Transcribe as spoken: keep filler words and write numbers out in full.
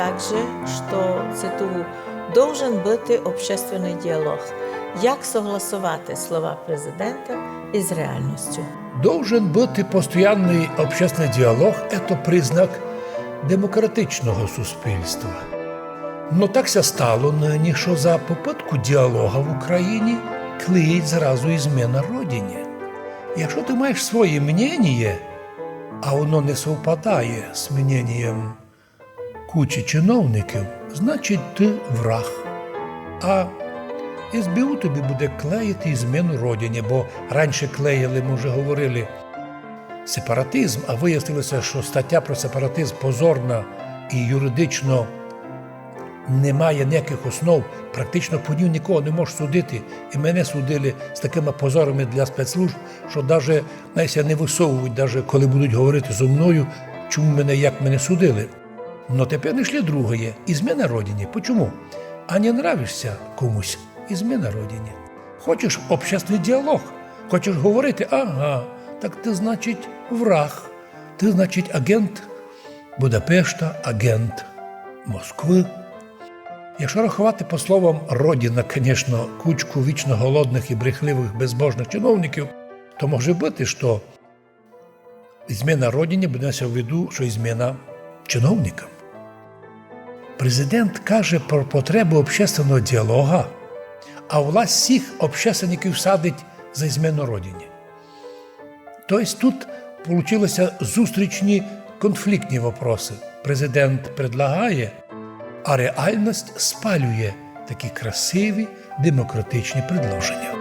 также, што, цитую, должен быти общественный діалог. Як согласовати слова президента із реалністю? Должен быти постоянный общественный діалог, ето признак демократичного суспільства. Но так ся стало нині, што за попытку діалога в Україні клеїть зразу ізмена Родині. Якщо ты маєш своє мненіє, а воно не совпадає з мненієм кучі чиновників, значить, ты враг. А СБУ тобі буде клеїти ізмену Родині, бо раніше клеїли, мы вже говорили, сепаратизм, а выяснило ся, што статя про сепаратизм позорна і юридично не має ніякых основ, практично по ній нікого не можеш судити. І мене судили з такыма позорами для спецслужб, што даже, знаєш, не высовують, даже коли будуть говорити зо мною, чому мене, як мене судили. Но тепер знайшли другоє. Ізмена Родині. Почому? А не нравишся комусь? Ізмена Родині. Хочеш общественный діалог? Хочеш говорити? Ага, так ты, значить, враг. Ты, значить, агент Будапешта, агент Москвы. Якщо раховати по словам Родина, конечно, кучку вічно голодных і брехливых безбожных чиновників, то може быти, што ізмена Родині буде ся в виду, што ізмена чиновникам. Президент каже про потребу общественного діалога, а власть всіх общественників садить за ізмену Родині. То єсть тут получили ся зустрічні конфліктні вопросы. Президент предлагає, а реалность спалює такі красиві демократичні предложеня.